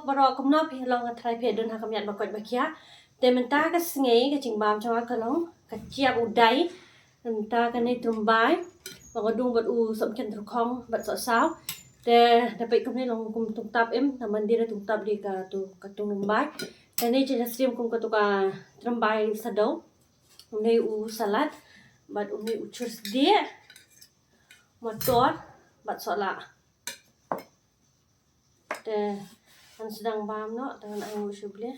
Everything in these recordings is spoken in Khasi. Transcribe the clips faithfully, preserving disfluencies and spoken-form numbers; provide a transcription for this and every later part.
Baroh kumno phi long, nga tharai phi don ha ka miat ba koit ba khiah. Te mynta ka sngi ka jingbam jong nga ka long ka chiap u dai. Mynta kane tyrbai ba nga dung bad u sohmynken tyrkhong bad sohsaw. Te da peit kumne long kum tungtap em, namar dei da tungtap dei ka tu ka tyrbai. Kane jin ha stream kum ka tu ka tyrbai sadew. Une u salad bad une u churs dei. Motor bad sohlah. Te ngan sdang bam noh, te ngan ai nguh sha U Blei.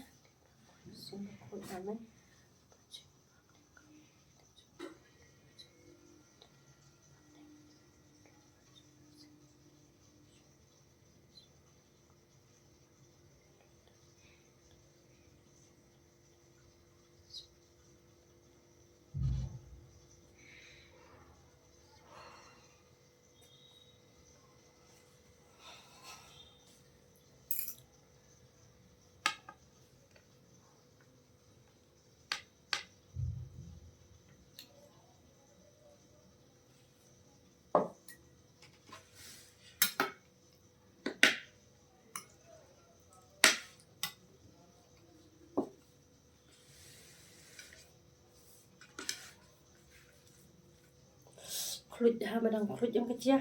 Khluit ha, ma dang khluit ïa ka jia.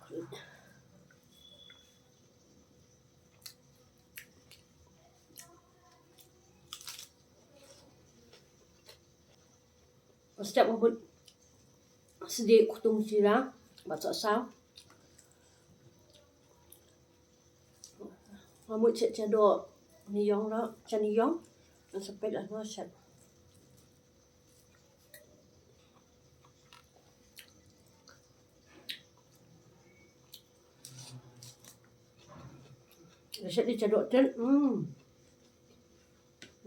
Khluit. Step ngut. Sdie ktung jira bad sohsaw. Nga mut shet shadoh niong la, sha niong. Nga sa peit la nga shet. Nga shet di shadoh ten. Hmm.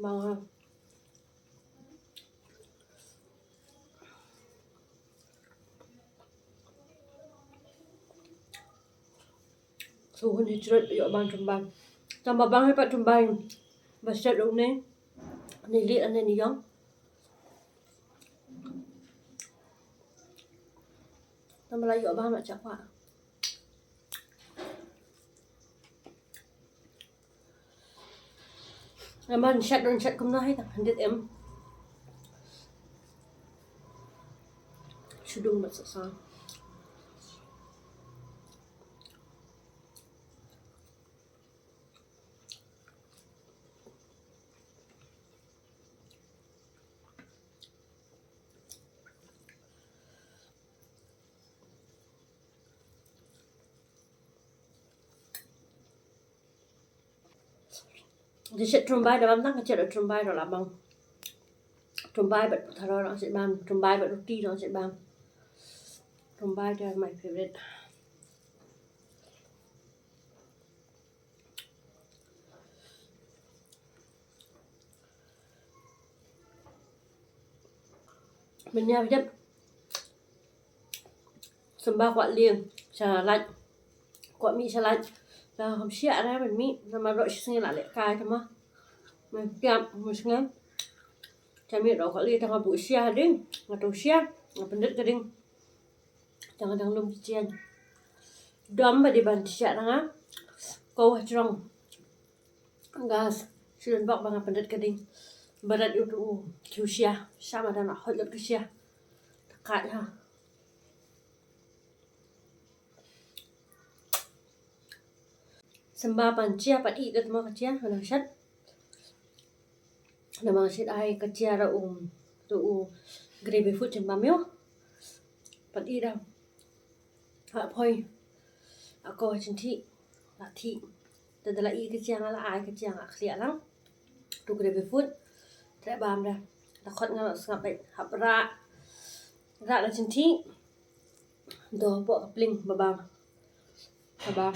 Bang ha. Su hun hi chrut ïoh ban tymbai. Tang ba bang hi pat tymbai. Ba shet u ne. Ne li ane ni yong. Tang ba la ïoh ban ma chak wa. Aman shet don shet kumno hi tang handit em. Shu dung bad sohsaw. Te shet tyrbai da bam tang ka shet tyrbai da la bam. Tyrbai bad putharo dang shet bam, tyrbai bad roti dang shet bam. Tyrbai da my favorite. Mynta ba dep symba kwah lieng sha lait, kwah mih sha lait. Te kham shiah re ban mih namar doh shi sngi la lehkai te ma. Mynta kiap mynta sngi. Te mih doh kwah lieng te nga buh sha ding, nga tu sha, nga pyndit ka ding. Tang dang lum ki jian. Dom ba dei ban sha dang a. Ko ha jrong gas. Shu don bok ba nga pyndit ka ding. Barat ïa u tu u sha. Sha ma dang la hot lut ka sha. Ka ha. Symba pan jia pat ih da tma ka jia, nang shat. Namar shat ai ka jia da u, da u gravy food jin bam ïoh. Pat ih da. Ha phoi. Ha ko ha jin thih. La thih. Da da la ih ka jia nga la ai ka jia nga khlieh lang. Tu gravy food. Treh bam da. Da khot nga la sngap beit. Hap rah. Rah la jin thih. Doh hapoh ka pling ba bam. Ba bam.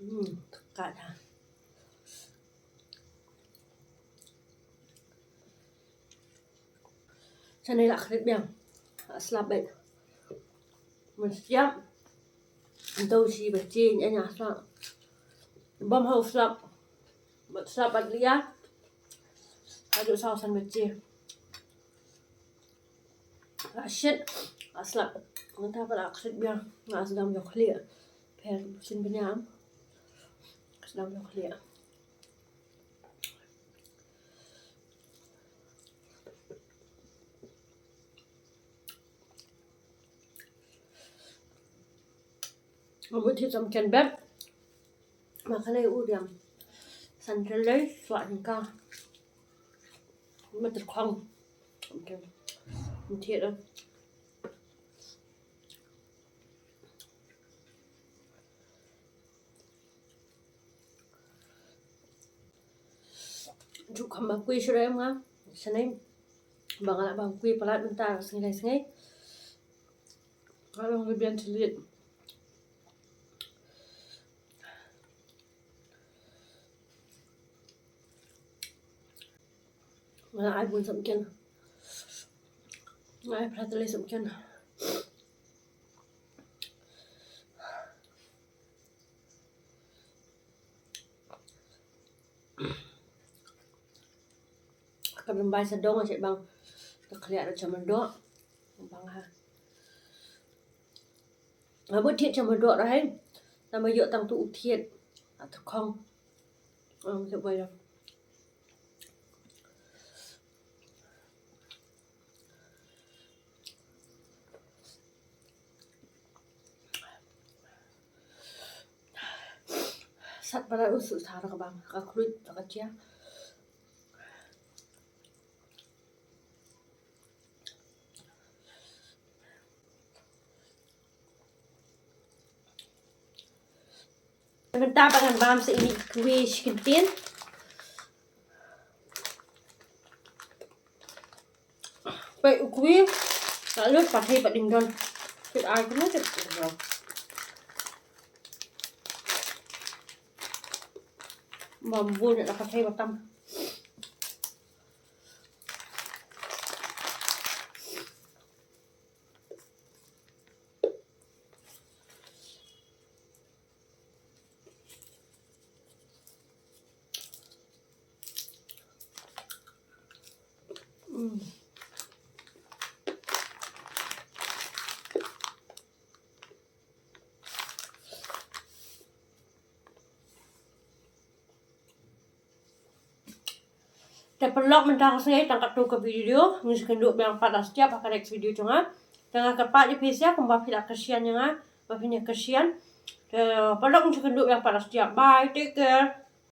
Hmm, ka da. Shane la khrit biang. La slap beit. Mynstep. Nto shi ba chin enya slap. Bam hau slap. Bad slap bad lia. Adu saw san ba chin. La shit, la slap. Mynta pat la khrit biang, la sdang ïoh khlieh. Pher shin bniam. Lam lo khlieh. Nga mut thied samken bad ma kane u riam. San tylli swak hynka. Ma tyrkhong. Okay. Mut thied ah. Ju kham ba kui shuh em nga. Shane ba nga lah ban kui palat mynta sngi lai sngi. Nga long ka bian thylliej. Nga ai bun samken. Nga ai phra tylli samken. Ka dang bai sa dong, asyik bang ka khlieh da chamar doh. Bang ha. Nga mut thied chamar doh da hai. Tang ba ïoh tang tu u thied. Ata khong. Ang thied bai da. Sat para u su sara ka bang ka khluit ka chia. Mynta ba ngan bam sa ine i kwi shi kyntien. Peit u kwi. Ka lut pat hi pat ding don. Peit ai kumno tip. Bam bun ïa ka pat hi batam. Mm. Te paralok, mynta ka sngi tang katto ka video, ngin sa ïakynduh biang pat la step ha ka next video jong nga. Te nga kyrpad ïa phi sha kumba phi la kyrshan ïa nga, ba phin ïa kyrshan. Te paralok, ngin sa ïakynduh biang pat la step. Bye, take care.